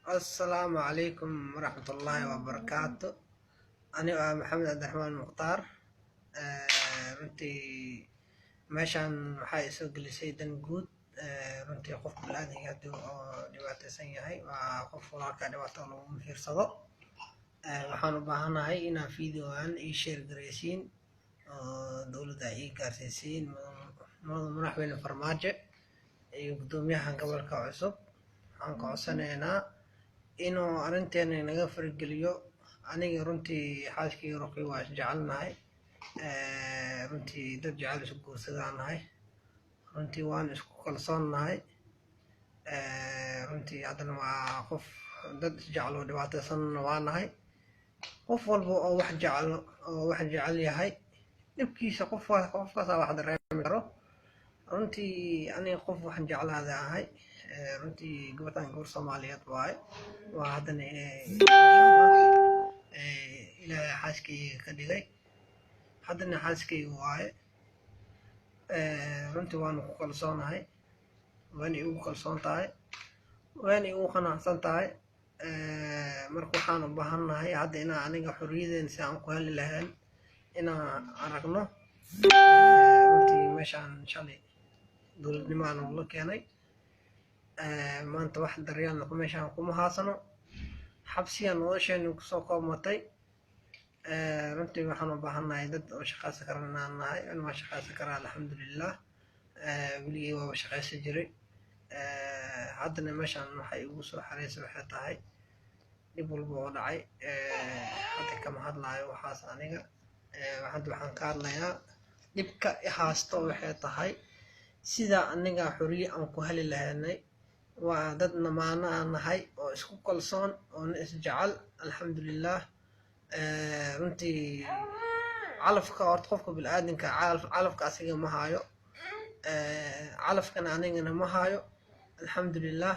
Assalaamu calaykum waraxmatullaahi wabarakaatu. Aniga ah Maxamed Cabdiraxmaan Mukhtaar. Runtii meeshaan waxaa isoo gelisay dan guud. Runtii qof bini'aadmiga haddii oo dhibaataysan yahay, waa qof walaalka, dhibaato laguma fiirsado. Waxaan u baahanahay inaa videogan ii share garaysiin oo dowladda ii gaarsiisiin, madaxweyne Farmaajo iyo guddoomiyaha gobolka cusub. Waxaan ka codsanaynaa inuu arrinteena naga fargeliyo. Aniga runtii xaaskeyga Ruqyo waa isjecelnahay. Runtii dad jecel isu guursadaan nahay. Runtii waan isku kalsoonnahay. Runtii haddana waa qof dad isjecel oo dhibaataysanna waa nahay. Qof walba oo wax jecel oo wax jecel yahay, dhibkiisa qof qofkaasaa wax dareemi karo. Runtii aniga qof waxaan jeclaada ahay. Runtii gabadhan gabar Soomaaliyeed waaye, waa haddana, maasha Allah, Ilaahay xaaskeyga ka dhigay, haddana xaaskeyga waaye. Runtii waanu ku kalsoonahay, waana igu kalsoon tahay, waana igu qanacsan tahay. Marka waxaan u baahannahay hadda inaan aniga xorriyadeena si aan ku heli lahayn inaan aragno. Runtii meeshaan shalay dowladnimaa nagula keenay. Maanta wax daryeelna meeshaan kuma haasano, xabsiya nolosheena kusoo koobmatay. Runtii waxaan u baahannahay dad oo shaqaysan kara inaan nahay. In waan shaqaysan karaa, alxamdulilah, weligay waaba shaqaysan jiray. Haddana meeshaan waxay igu soo xareysay waxay tahay dhib walba oo dhacay. Hadda kama hadlaayo waxaas aniga. Hadda waxaan ka hadlayaa dhibka i haasto, waxay tahay sida aniga xorriye aan ku heli lahaynay. Waa dad namaana aan nahay oo isku kalsoon oona isjecel, alxamdulilah. Runtii calafka horta qofka biniaadamka calafka asiga ma hayo, calafkana anigana ma hayo, alxamdulilah.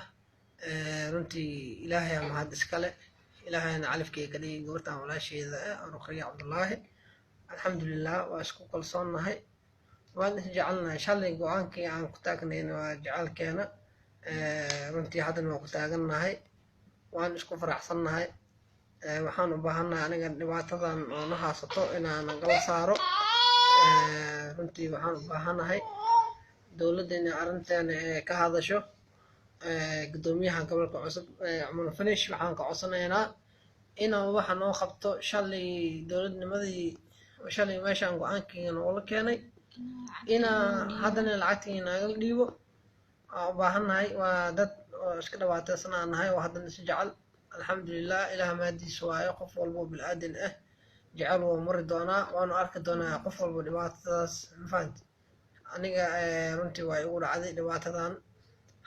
Runtii Ilaahay aa mahad iskale, Ilaahayna calafkeyga ka dhigay gabartan walaasheeda ah, Ruqriya Cabdullaahi. Alxamdulilah, waa isku kalsoonnahay, waan isjecelnahay. Shalay go-aankii aan ku taagnayna waa jecelkeena. Runtii haddana waa ku taagannahay, waan isku faraxsannahay. Waxaan u baahannahay aniga dhibaatadan oo na haysato inaan nagala saaro. Runtii waxaan u baahanahay dowladda inay arrinteena ka hadasho. Guddoomiyaha gobolka cusub, Cumar Finish, waxaan ka codsanaynaa inuu waxa noo qabto. Shalay dowladnimadii, shalay meeshaan go-aankii nogula keenay, inaa haddana lacagtii nagala dhiibo aan u baahannahay. Waa dad oo iska dhibaataysan aan nahay oo haddana is jecel, alxamdulilah. Ilaah mahadiis waayo. Qof walba oo biniaadan ah jecel wuu mari doonaa, waanu arki doonaa qof walba dhibaatadaas, ma fahanti? Aniga runtii waa igu dhacday dhibaatadan.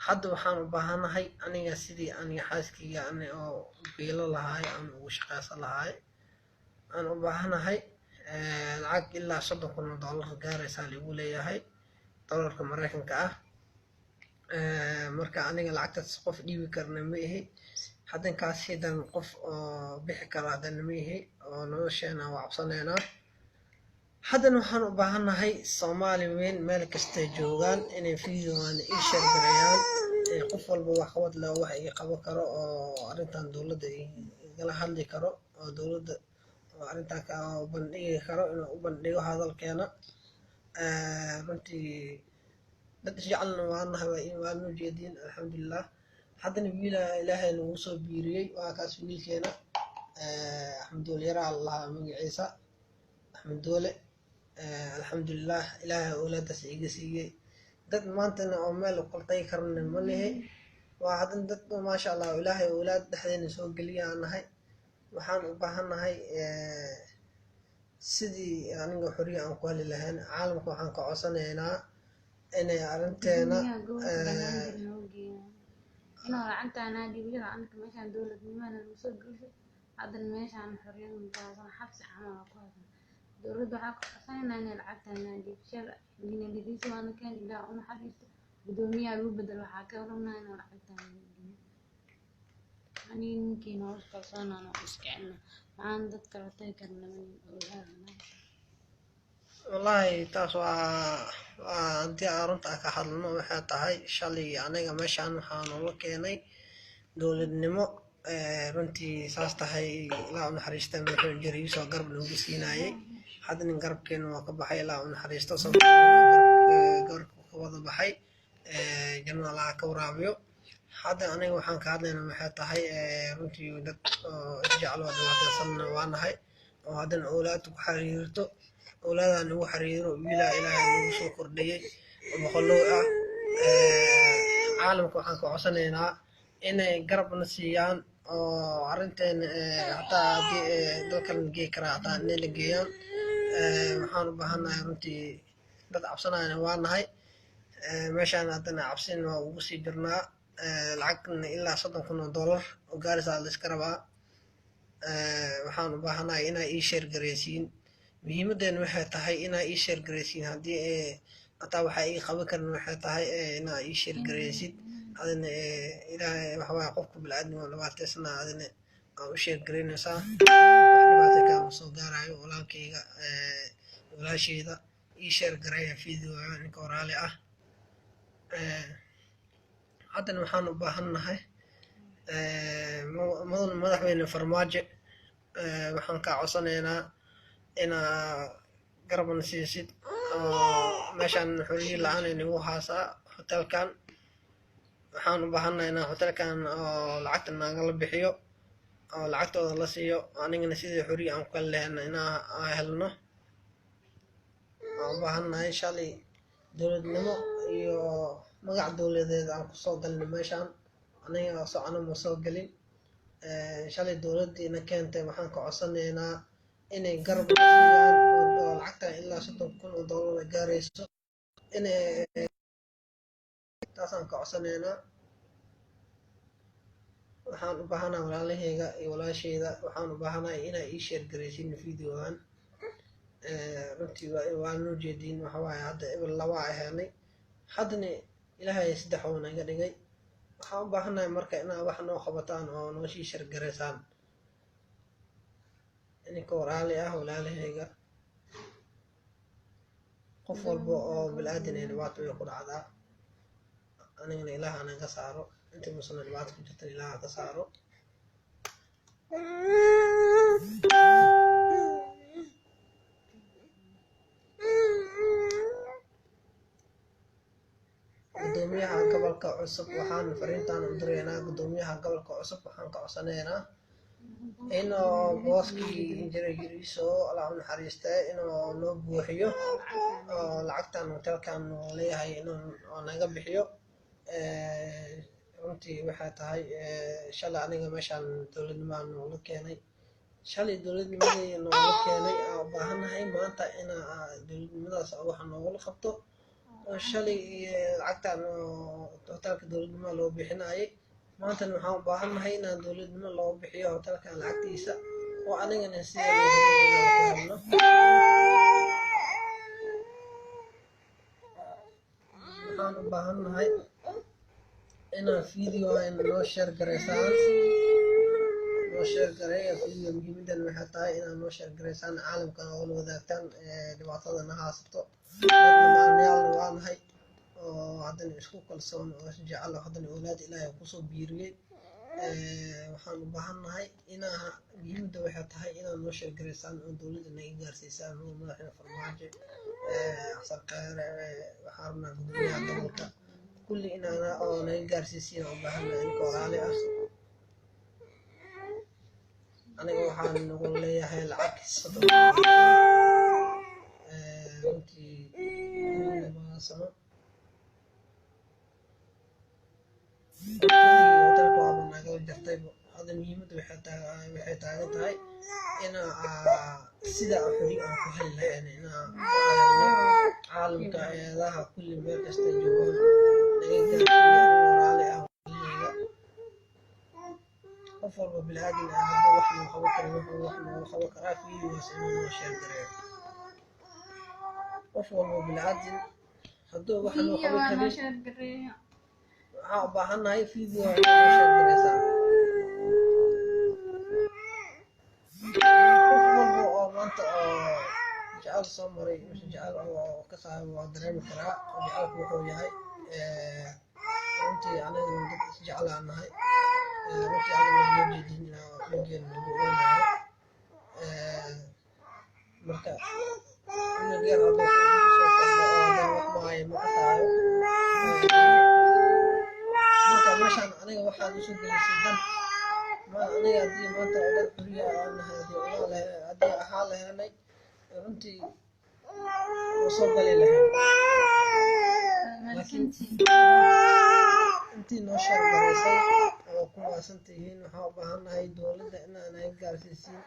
Hadda waxaan u baahanahay aniga sidii aniga xaaskeyga ani oo biilo lahaay aan ugu shaqaysan lahaay aan u baahanahay. Lacag ilaa 30,000 oo dollar gaaraysaa liigu leeyahay, dollarka Mareykanka ah. Marka aniga lacagtaas qof dhiibi karna ma ihi, haddan kaas hidan qof oo bixi kara haddana ma ihi, oo nolosheena waa cabsanaynaa. Haddana waxaan u baahannahay Soomaali weyn meel kastay joogaan inay videogan ii share gareeyaan. Qof walba wax qabad leh oo wax ii qaban karo oo arrintan dowladda igala hadli karo oo dowladda oo arrintan ka bandhigi karo, inuu u bandhigo hadalkeena. Runtii dad isjecelna waa nahay, waa noo jeediin, alxamdulilah. Haddana wiila Ilaahay nagu soo biiriyey, waa kaas wiilkeena Axmed Doole yaraa lahaa magaciisa, Axmed Doole. Alxamdulilah, Ilaahay awlaadaas iga siiyey. Dad maantana oo meel kula tagi karana ma lihi. Waa haddana dad, maasha Allah, Ilaahay awlaad dhexdeena soo geliya aan nahay. Waxaan u baahannahay sidii aniga xoriya aan ku heli lahayn. Caalamka waxaan ka codsanaynaa inay arrinteena Inuu lacagtaanaa dhiibiyada. Anaka meeshaan dowladnimada nagu soo gelisay, haddana meeshaan xorriyad ma ku haysan, xabsi camal waa ku haysan. Dowladda waxaa ku codsanaynaa inay lacagtaanaa dhiibshada injineer waana keen. Ilaah u naxariisto guddoomiyaha lagu bedelo. Waxaa ka rabnaa inuu lacagtaana dhiibo. Aniga ninkii nolosha kalsoonaan oo isjecelna maxaan dad kala tagi karna ogaadana. Wallaahi taas waa haddii aan runta ka hadalno, waxay tahay shalay aniga meeshaan waxaa noola keenay dowladnimo. Runtii saas tahay, Ilaa u naxariista, wuxuu jiriisoo garab nagu siinayay. Hadda nin garabkeena waa ka baxay, Ilaa u naxariisto, garabka ka wada baxay, jannada Allaha ka waraabiyo. Hadda aniga waxaan ka hadlaynaa maxay tahay? Runtii dad oo isjecel oo dhibaataysanna waa nahay, oo haddana owlaad ku xiriirto, owlaadaa nagu xiriiro, wiilaa Ilaahay nagu soo kordhiyey oo boqolow ah. Caalamka waxaan ka codsanaynaa inay garabna siiyaan oo arrinteena hataa haddii dalkan la geey karaa, hataa inay la geeyaan. Waxaan u baahannahay, runtii dad cabsanayana waa nahay. Meeshaan haddana cabsin waa ugu sii jirnaa. Lacagna ilaa $30,000 oo gaarisa la iska rabaa. Waxaan u baahanahay inaa ii share garaysiin. Muhiimadeena waxay tahay inaa ii share garaysiin. Haddii hataa waxaa ii qaban karin waxay tahay inaa ii share garaysid. Adina Ilaahay waxa waaye, qofka biniaadmiga oo dhibaataysana adina aa u share garaynaysaa, wax dhibaata kaama soo gaarayo. Walaalkayga, walaashayda, ii share gareeya videoga ninka waraali ah. Haddana waxaan u baahannahay, mudan madaxweyne Farmaajo, waxaan kaa codsanaynaa inaa garabna siisid oo meeshaan xoriyo la-aan ay nagu haasaa hotelkan. Waxaan u baahannahay inaa hotelkan oo lacagta nagala bixiyo oo lacagtooda la siiyo, anigana sidii xoriyo aan ku kala lehna inaa aan helno waan u baahannahay. Shalay dowladnimo iyo magac dowladeed aan kusoo galnay meeshaan, aniga socona ma soo gelin. Shalay dowladiina keentay waxaan ka codsanaynaa inay garab na siiyaan oo lacagta ilaa $30,000 ay gaarayso inay taasaan ka codsanaynaa. Waxaan u baahanahay, walaalahayga iyo walaashayda, waxaan u baahanahay inaa ii share garaysiin videogan. Runtii waa noo jeediin, waxa waaye hadda ebel laba ahaanay, haddana Ilaahay saddex uu naga dhigay. Waxaan u baahanahay marka inaa wax noo qabataan oo noo sii share garaysaan, ininka walaali ah, walaalahayga. Qof walba oo bilaadan ee dhibaato way ku dhacdaa. Anigana Ilaah naga saaro, inta musana dhibaato ku jirtan Ilaah ka saaro. Gudoomiyaha gobolka cusub waxaan fariintan u diraynaa. Gudoomiyaha gobolka cusub waxaan ka codsanaynaa inuu booskii Injineer Yariiso, Allah u naxariistee, inuu noo buuxiyo oo lacagtan hotelkan uu leeyahay inuu naga bixiyo. Runtii waxay tahay, shalay aniga meeshaan dowladnimaa noola keenay, shalay dowladnimadii noola keenay aan u baahannahay maanta inaa dowladnimadaas wax noogula qabto. Oo shalay lacagtan hotelka dowladnimo loo bixinayay, maantana waxaan u baahannahay inaan dowladnimo loo bixiyo hotelkan lacagtiisa oo anigana sida loo ku helno. Waxaan u baahannahay inaa video noo share garaysaan, noo share gareeya video. Muhiimadan waxay tahay inaad noo share garaysaan, caalamkana oo la wadaagtaan dhibaatada na haysato. Dad dhamaanayaalna waa nahay oo haddana isku kalsoon oo is jecel oo haddana awlaad Ilaahay kusoo biiriyey. Waxaan u baahannahay inaa, muhiimadda waxay tahay inaad noo share garaysaan oo dowladda naga gaarsiisaan, madaxweyne Farmaajo, Xasan Kheyre. Waxaan rabnaa gudoomiyaha gobolka, kulli inaana oo naga gaarsiisiin u baahannahay, ininka walaali ah. Aniga waxaan nagu leeyahay lacag 30, runtii sano hotelka waaba nagala jartay. Hadda muhiimadda waxay taagan tahay inaa sida xori aan ku heli lahayn, inaa helno. Caalamka, eedaha kulli meel kasta joogaan naga gaarsiiya, aniga walaali ah, walaalahayga. Qof walba bilaadan ah hadduu wax noo qaban karo, wuxuu wax noogu qaban karaa videogaas inuu noo share gareeyo. Qof walba bilaadan hadduu wax noo qaban karin, waxaan u baahannahay video noo share gareysaan. Qof walba oo maanta oo jecel soo maray mise jecel oo ka saaxiib waa dareemi karaa oo jecelku wuxuu yahay. Runtii aniga dad isjeclaan nahay. Runtii hadda waa loo jeedin inaa cunugeena lagu oonayo. Marka cunug yar hadduu kusoo kordho oo haddana wax maayo ma qasaayo. Marka meeshaan aniga waxaan usoo gelisay dan ma aniga haddii maanta oo dhan xuriya aan nahay, haddii ahaan lahaynay, runtii waa soo gali lahayn, laakiin intii noo share garaysay oo ku mahadsan tihiin. Waxaan u baahannahay dowladda inaa naga gaarsiisiin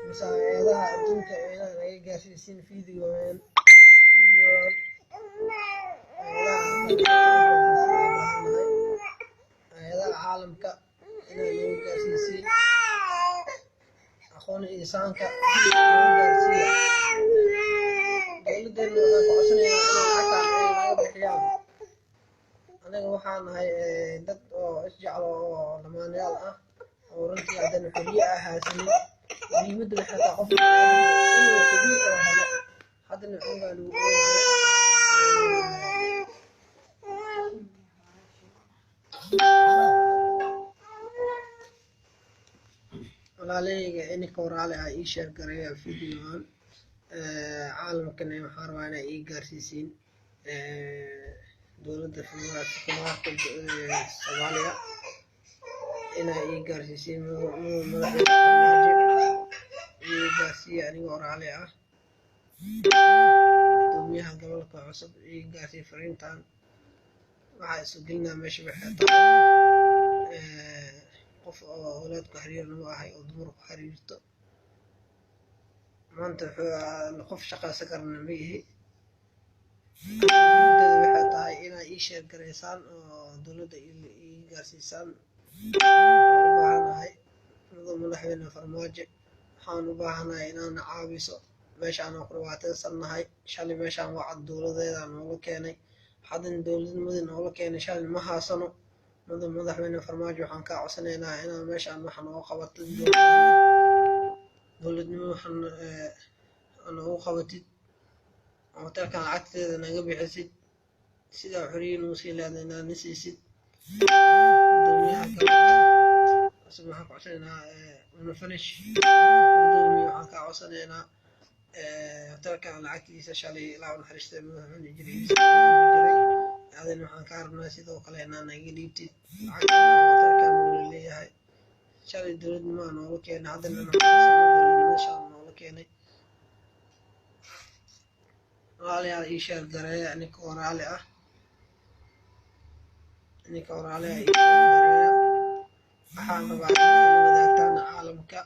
mise hay-adaha adduunka inaa naga gaarsiisiin videogan. Videogan hay-adaha hay-adaha caalamka inaa naga gaarsiisiin, aqoon insaanka naga gaarsiiya. Dowladdeena waxaan ku codsanaynaa inay lacagtaan ay naga bixiyaan. Aniga waxaan nahay dad oo isjeclo oo lamaanayaal ah oo runtii haddana xorriye ah haysanin. Muhiimadda waxay tahay qofka biniaadamka inuu xorriye oo helo. Haddana cunugaa lagu oonayo. Walaalahayga, ininka waraale ah, ii share gareeya videogan. Caalamkana waxaan rabaa inay ii gaarsiisiin, dowladda federaalka Soomaaliya inay ii gaarsiisiin, madaxweyne Farmaajo ii gaarsiiya, anigoo raali ah, gudoomiyaha gobolka cusub ii gaarsiiya fariintan. Waxaa isu gelinaa meesha waxay tahay qof oo awlaad ku xiriirna ma ahay oo dumar ku xiriirto. Maanta qof shaqaysan karana ma ihi. Muhiimadeeda waxay tahay inaa ii share garaysaan oo dowladda ii gaarsiisaan. Waxaan u baahanahay mudan madaxweyne Farmaajo, waxaan u baahanahay inaana caawiso. Meeshaan aan ku dhibaataysannahay, shalay meeshaan wacad dowladeeda noola keenay, haddana dowladnimadii noola keenay shalay ma haasano. Mudan madaxweyne Farmaajo, waxaan kaa codsanaynaa inaa meeshaan wax nooga qabatid, dowladnimo waxaan noogu qabatid, hotelkan lacagteeda naga bixisid, sidaa xoriye nagu sii leedahay inaa na siisid. Gudoomiyaha gobolka cusub waxaan ka codsanaynaa, una finish, gudoomiye, waxaan kaa codsanaynaa hotelkan lacagtiisa shalay ilaa u naxariistay madaxweyne jiray, adina waxaan kaa rabnaa sidoo kale inaa naga dhiibtid lacagta hotelkan uu leeyahay. Shalay dowladnimaa noola keenay, haddana dowladnimada shalay noola keenay. Walaalayaal, ii share gareeya. Ninka waraale ah, ninka waraale ah, ii share gareeya. Waxaan rabaa inay ila wadaagtaan caalamka,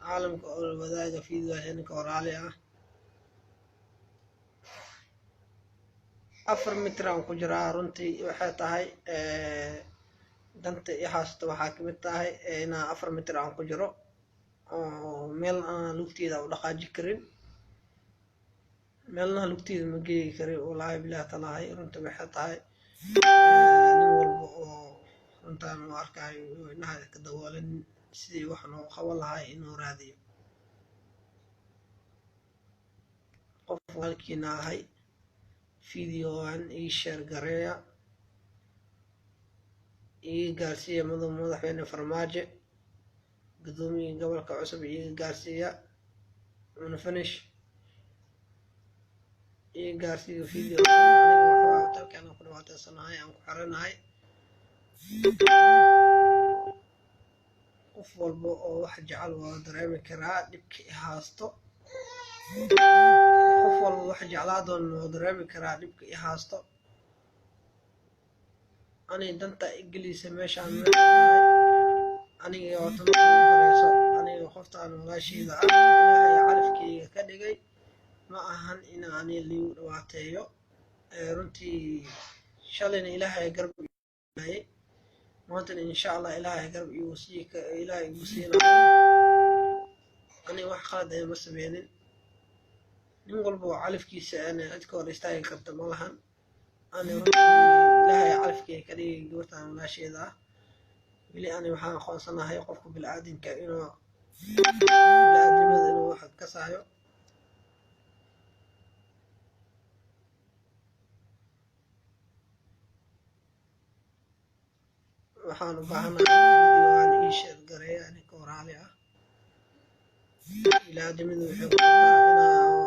caalamka oo la wadaaga fiidwaas. Ninka waraale ah, 4 mitir aan ku jiraa. Runtii waxay tahay danta i haysto waxaa kamid tahay inaa 4 mitir aan ku jiro oo meel aan lugteeda u dhaqaaji karin, meelna lugteeda ma geeyi karin. Wallaahi, bilahi, talaahi, runta waxay tahay nin walba oo runtaan u arkayo inuu indhaha ka daboolan sidii wax noogu qaban lahaa inuu raadiyo. Qof walaalkiina ahay, videogan ii share gareeya, iga gaarsiiya mudan madaxweyne Farmaajo, gudoomiya gobolka cusub iga gaarsiiya, una finish iga gaarsiiya video. Aniga waxaa hotelkan aan ku dhibaataysanahay, aan ku xiranahay. Qof walba oo wax jecel waa dareemi karaa dhibka i haasto. Qof walba wax jeclaa doona waa dareemi karaa dhibka i haasto. Ani danta igelisa meeshaan waxay tahay aniga oo tan ugu horeyso, aniga qoftaan walaasheyda ah Ilaahay calafkeyga ka dhigay, ma ahan in ani liigu dhibaateeyo. Runtii shalayna Ilaahay garab iiayay, maantana insha Allah Ilaahay garab igu sii, Ilaahay igu siinayo. Aniga wax qalad ah ma sameynin. Nin walba oo calafkiisa ana cid ka hor istaagi karta ma lahan. Ani runtii Ilaahay calafkeyga ka dhigay gabartan walaasheeda ah. Weli ani waxaan aqoonsanahay qofka biniaadamka inuu biniaadamada inuu wax kasaayo. Waxaan u baahanahay videoan ii share gareeya ninka waraali ah. Ilaadimadu waxay ku jirtaa inaa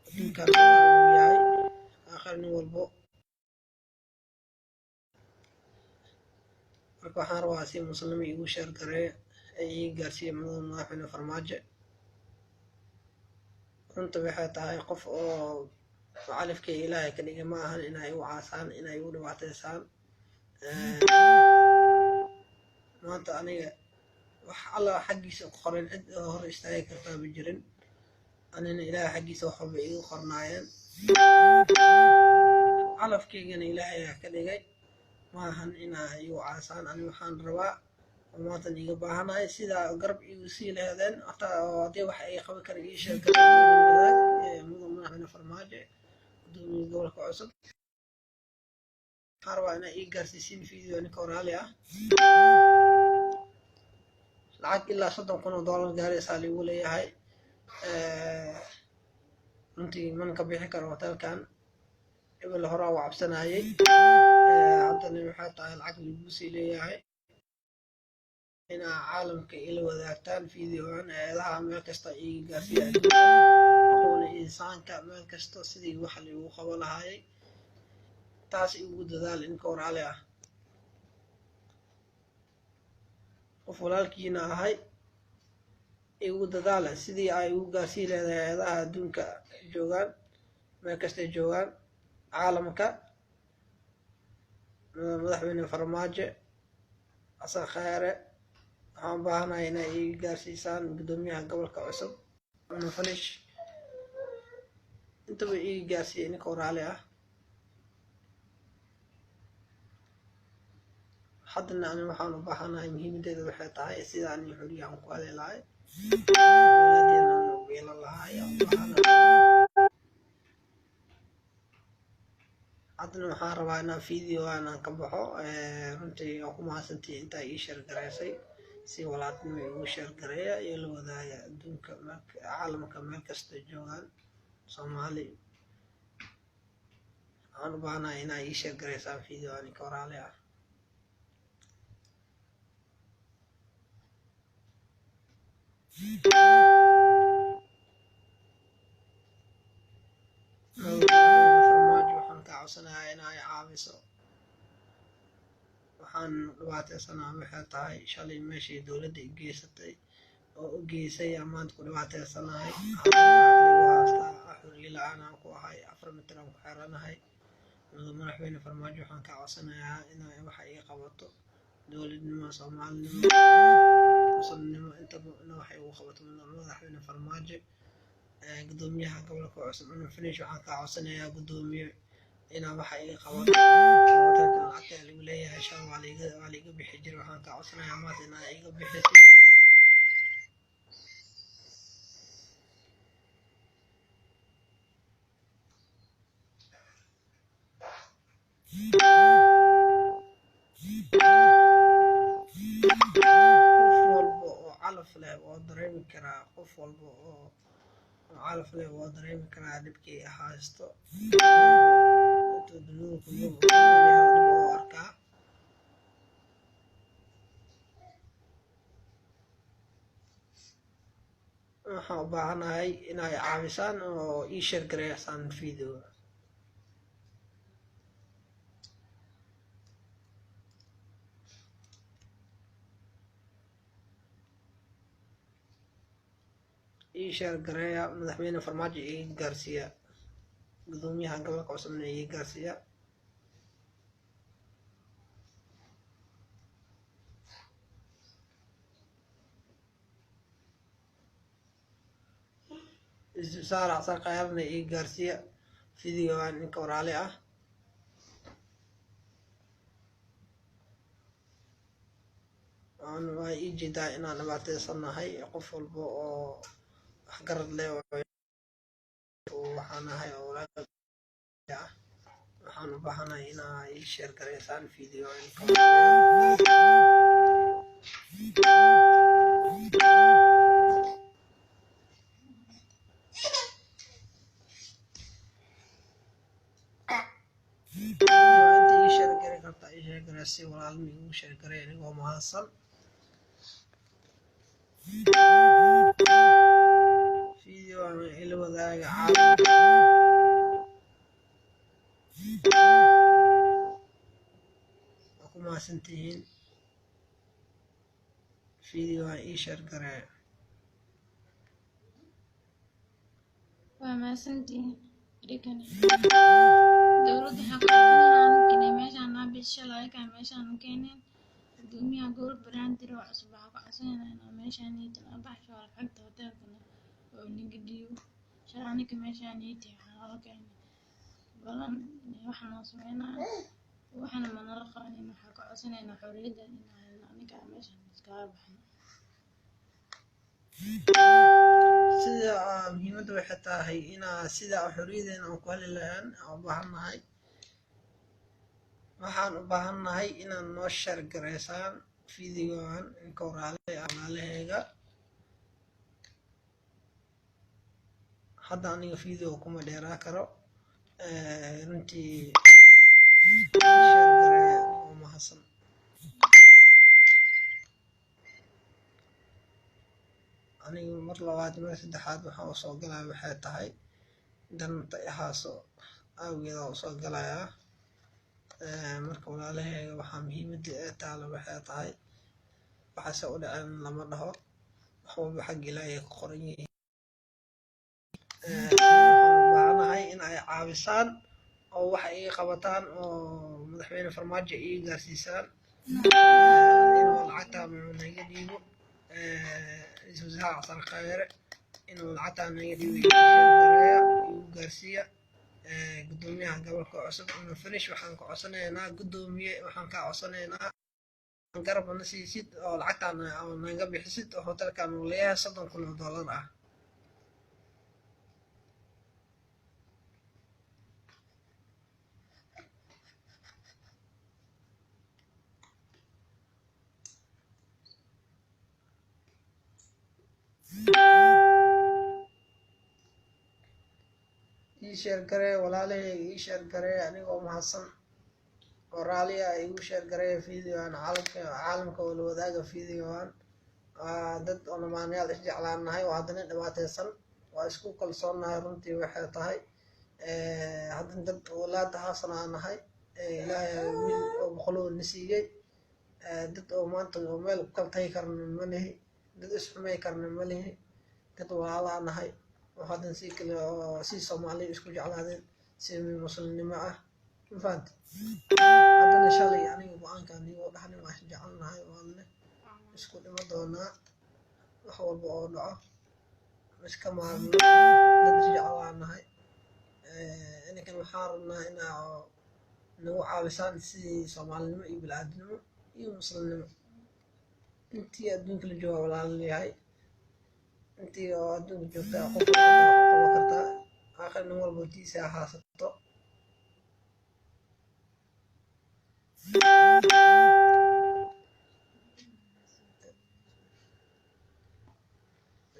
adduunkan uu yahay aakhir nin walbo. Marka waxaan rabaa si muslimi igu share gareeya ee ii gaarsiiya mudan madaxweyne Farmaajo. Runta waxay tahay qof oo macalifkay Ilaahay ka dhigay ma ahan inay igu caasaan, inay igu dhibaateysaan. Maanta aniga wax Alla xaggiisa ku qoran cid hor istaagi kartaa ma jirin. Anina Ilaahay xaggiisa wax walba iigu qornaayeen, calafkaygana Ilaahay ayaa ka dhigay. Ma ahan inaa igu caasaan. Ani waxaan rabaa oo maantan iiga baahanahay sidaa garab igu sii lahaadeen, hataa oo haddii wax ay qaban kara ii sheeg wadaag mudan madaxweyne Farmaajo, gudoomiye gobolka cusub. Waxaan rabaa inaa ii gaarsiisiin video ninka waraali ah. Lacag ilaa 30,000 oo dollar gaaraysaa liigu leeyahay. Runtii man ka bixi karo hotelkan. Ebel horaa waa cabsanayay, haddana waxay tahay lacag liigu sii leeyahay. Inaa caalamka ila wadaagtaan videogan, eedaha meel kasta ii gaarsiiya adduunka, aqoona insaanka meel kasta sidii wax liigu qaban lahaayay, taas igu dadaal inka waraali ah. Qof walaalkiina ahay, igu dadaala sidii ay igu gaarsii leedahay eedaha adduunka joogaan, meel kastay joogaan caalamka. Madaxweyne Farmaajo, Xasan Khayre, waxaan u baahanahay inay ii gaarsiisaan gudoomiyaha gobolka cusub Fanish, intaba ii gaarsiiya ninka waraali ah. Haddana ani waxaan u baahanahay, muhiimadeeda waxay tahay sida ani xuriya aan ku heli lahay, awlaadeena aan ugu yeelan lahay aan u baahanahay. Haddana waxaan rabaa inaan videogan aan ka baxo. Runtii waa ku mahadsantihi intaa ii share gareysay. Si walaaltinimo igu share gareeya iyo la wadaaga adduunka, caalamka meel kasta joogaan Soomaali. Waxaan u baahanahay inaa ii share gareysaan videogan ninka waraali ah. Madaxweyne Farmaajo, waxaan kaa codsanayaa inaa i caawiso. Waxaan dhibaateysanaa waxay tahay shalay meeshii dowladda i geysatay oo u geysay aan maanta ku dhibaateysanahay. Lacag haystaa, xuriyo la-aan aan ku ahay, 4 mitir aan ku xiranahay. Madaxweyne Farmaajo, waxaan kaa codsanayaa inaa waxa ii qabato, dowladnimo, Soomaalinimo, muslimnimo, intaba ina wax igu qabato. Madaxweyne Farmaajo, gudoomiyaha gobolka cusub Cumar Finish, waxaan kaa codsanayaa gudoomiye inaa waxa ii qabato. Hotelkan lacagta lagu leeyahay shan waa laiga bixi jiray. Waxaan kaa codsanayaa maanta inaa iga bixisid. Qof walba oo calaf leh waa dareemi karaa, qof walba oo calaf leh waa dareemi karaa dhibkii haysto. Intuu dunida ku nool yahay dhib oo arkaa. Waxaan u baahanahay inay caawisaan oo ii share gareysaan video. Ii share gareeya, madaxweyne Farmaajo ii gaarsiiya, gudoomiyaha gobolka cusubna ii gaarsiiya. Saar Xasan Khayrna ii gaarsiiya videogan ninka waraali ah. Waa ii jeedaa inaan dhibaateysanahay. Qof walba oo waxgarad leh waxaan ahay oo walaal ah, waxaan u baahanahay inaa ii share gareysaan video. Inta ii share gari karta ii share gareysaan. gareeya, si walaalnimo iigu share gareeya anigoo mahadsan. Video ila wadaaga caalamka. Waa ku mahadsantihiin, video ii share gareeya. Waa mahadsantihiin. Idinkana dowladda waxaa ku codsanayna inay meeshaan noo bixiso. Shalay ayagaa meeshaan nu keeneen. Gudoomiyaha gobolka Banaadir oo cusub waxaa ku codsanaynaa inuu meeshaan niida noo baxsho, lacagta hoteelkana oo naga dhiibo. Shalay aniga meeshaan niiti waxaa noola keenay balan wax noo sameynaayo, waxna ma nala qabanin. Waxaa ka codsanaynaa xorriyadda inaan helno, aniga meeshaan iskaga baxno. Sida muhiimadda waxay tahay inaa sida xorriyadeena aan ku heli lahayn aan u baahannahay. Waxaan u baahannahay inaad noo share gareysaan videogan inka walaalaheyga. Hadda aniga video kuma dheeraa karo runtii. Share gareeya anigoo mahadsan. Aniga mar labaad, mar saddexaad waxaan usoo galaya waxay tahay danta ihaaso awgeeda usoo galayaa. Marka walaalaheyga, waxaa muhiimadda ee taalo waxay tahay, waxaase u dhaceen lama dhaho, wax walba xagga Ilaahay ay ku qoran yihiin. Waxaan u baahanahay in ay caawisaan oo wax ii qabataan oo Madaxweyne Farmaajo ii gaarsiisaan inuu lacagta naga dhiibo, Ra-iisul Wasaare Xasan Khayre inuu lacagta naga dhiibo. Ii share gareeya, igu gaarsiiya gudoomiyaha gobolka cusub Cumar Finish. Waxaan ka codsanaynaa, gudoomiye, waxaan ka codsanaynaa garab na siisid oo lacagtaan naga bixisid oo hotelkan uu leeyahay 30,000 oo dollar ah. Ii share garee walaalaheyga, ii share garee anigoo mahadsan oo raali ah. Igu share gareeya videogan caalamka oo la wadaaga videogan. Dad oo lamaanayaal isjeclaanahay oo haddana dhibaateysan, waa isku kalsoonnahay. Runtii waxay tahay haddana dad walaada haasan aan nahay. Ilaahay wiil oo boqoloo na siiyey. Dad oo maanta oo meel ku kala tagi karna ma lihi, dad isxumay karna ma lihi, dad walaalaa nahay oo haddana si kale oo si Soomaali isku jeclaadeen, si muslimnimo ah, ma fahanti? Haddana shalay aniga go-aankan igoo dhahni waa isjecelnahay, waana isku dhimo doonaa wax walba oo dhaco, iska maarno, dad isjeclaan nahay. Ininkan waxaan rabnaa inaa nagu caawisaan sidii Soomaalinimo iyo bini'aadinimo iyo muslimnimo. Intii adduunka la jooga walaalayahay, intii oo adduunka joogta qof walba qaban kartaa, aakhir nin walba tiisa ha haasato.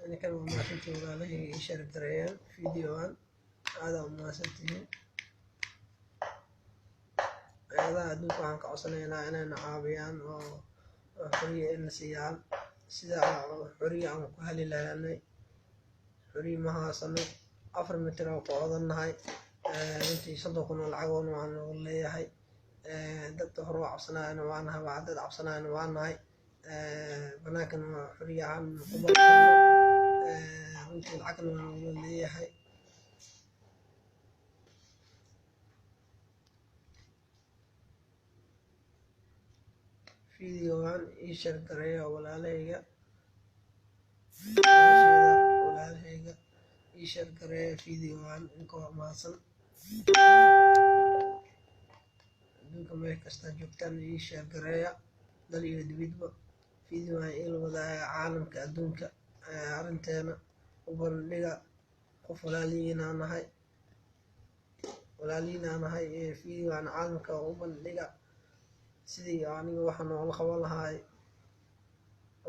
Ninkan waa mahadsantihiin walaalahayga ii share gareeyaan videogan, aadaa u mahadsantihiin. Hay-adaha adduunka waxaan ka codsanaynaa inayna caawiyaan oo xoriya ina siiyaan, sida xoriya aan ku heli lahaanay. Xoriya ma haasano, 4 mitir aan ku odannahay. Runtii 30,000 oo lacagoona waan nagu leeyahay. Dad hore waa cabsanaayana waa nahay, waa dad cabsanaayana waa nahay. Banaankana waa xoriya ahaan ku bari karno. Runtii lacagna waa nagula leeyahay. Videogan ii share gareeya walaalahayga, walaasheeda, walaalahayga ii share gareeya videogan inkoo mahadsan. Adduunka meel kastaa joogtaan ii share gareeya, dal iyo dibidba. Videogan ila wadaaga caalamka adduunka, arrinteena u bandhiga. Qof walaalihiin nahay, walaalihiin nahay. Videogan caalamka u bandhiga sidii aniga waxa noola qaban lahaay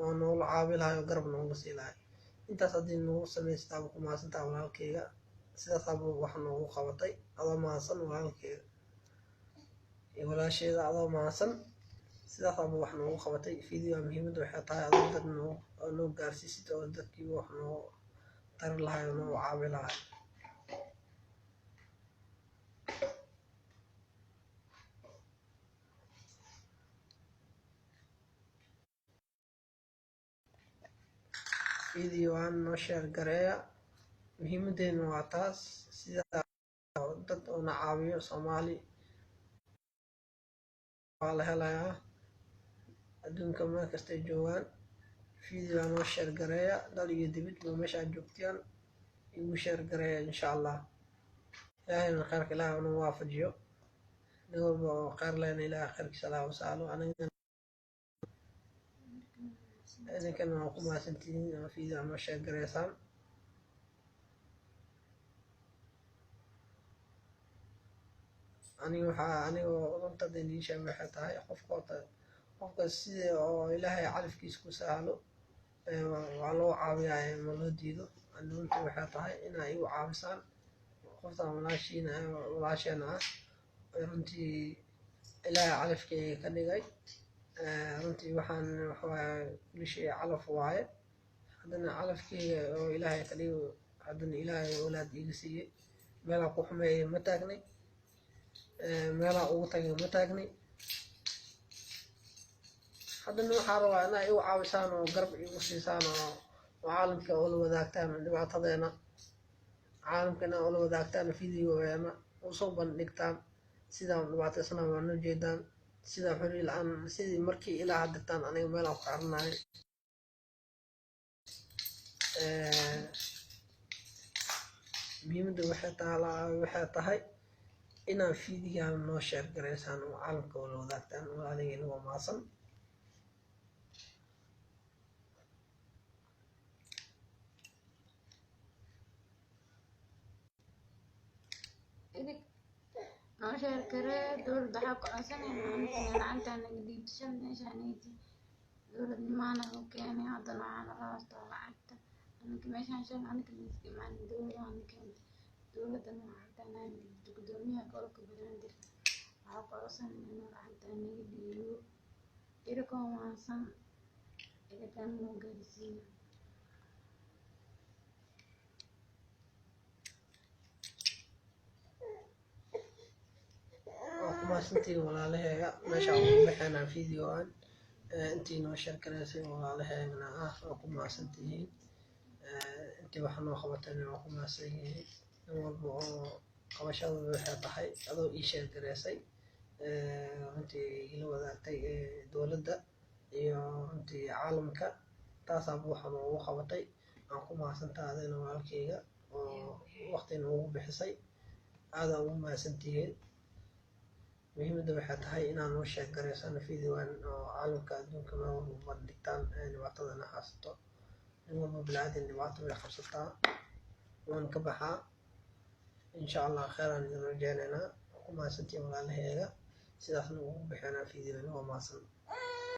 oo noola caawi lahaay oo garab nooga sii lahaay. Intaas haddii nagu samaystaaba ku mahadsantaha walaalkeyga, sidaasaaba wax noogu qabatay adoo mahadsan walaalkeyga iyo walaasheeda, adoo mahadsan. Sidaasaaba wax noogu qabatay video. Muhiimadda waxay tahay adoo dad noo gaarsiisid oo dadkii wax noo tari lahay oo noo caawi lahay. Videoan noo share gareeya, muhiimadeenu waa taas, sida dad una caawiyo. Soomaali waa la helayaa adduunka meel kastay joogaan. Videoa noo share gareeya, dal iyo dibidba meesha aad joogtaan igu share gareeya, insha Allah. Ilaahayna khayrka Ilaah una waafajiyo. Nin walba oo khayr lehna Ilaah khayrkiisa Allah u sahlo. Anigana idinkana waa ku mahadsantihiin oo video noo share gareysaan. Aniga waxaa anigoo runta hadda idiin sheego waxay tahay, qofka horta, qofka sida oo Ilaahay calafkiisa ku sahlo waa loo caawiyaa, ma loo diido. Ani runtii waxay tahay inaa igu caawisaan qoftaan walaashiina, walaasheena ah. Runtii Ilaahay calafkeyga ka dhigay. Runtii waxaan waxawaaye kulli shay calaf waaye. Haddana calafkeyga oo Ilaahay ka dhigay, haddana Ilaahay awlaad iiga siiyey. Meelaa ku xumeeyay ma taagnay, meelaa ugu tagay ma taagnay. Haddana waxaa rabaa inaa igu caawisaan oo garab igu siisaan oo caalamka ula wadaagtaan dhibaatadeena, caalamka inaa ula wadaagtaan, videogeena usoo bandhigtaan sidaan dhibaataysana waa noo jeedaan, sidaan xuri la-aan, sidii markii ilaa haddirtaan aniga meelaan ku xiranahay. Muhiimadda waxay taalaa waxay tahay inaan fiidigan noo share gareysaan oo caalamka ula wadaagtaan. Walaaligayna waa mahadsan. Idig noo share garee. Dowladda waxaa ku codsanaynaa inay lacagta naga dhiibto. Shan meeshaan dowladnimaa nagu keenay, haddana waxaa nala haystaa lacagta. Anaka meeshaan shan anaka miiska imaan, dowladda na keentay. Dowladana lacagta naga dhiibto. Gudoomiyaha gobolka Banaadir waxaa ku codsanaynaa inuu lacagta naga dhiibo. Idinkoo mahadsan, idinkaan noo gaarsiiyo. Waa ku mahadsantihiin walaalaheega. Meesha ugu baxeenaa video-an. Intii noo share gareysay walaalaheegana ah waa ku mahadsantihiin. Intii wax noo qabatayna waa ku mahadsan yihiin. Nin walba oo qabashadooda waxay tahay adoo ii share gareysay, runtii ila wadaagtay dowladda iyo runtii caalamka, taasaaba waxa noogu qabatay. Aan ku mahadsantahay adina walaalkeyga oo waqti noogu bixisay. Aada ugu mahadsantihiin. Muhiimadda waxay tahay inaan noo share gareysano videogan oo caalamka adduunka meel walba bandhigtaan dhibaatadana haysato. Nin walba bini'aadan dhibaato way qabsataa, waan ka baxaa, insha Allah. Kheeraan idin rajeynaynaa. Ku mahadsantihiin walaalaheega. Sidaasna ugu bixinaa videogan. Waa mahadsan.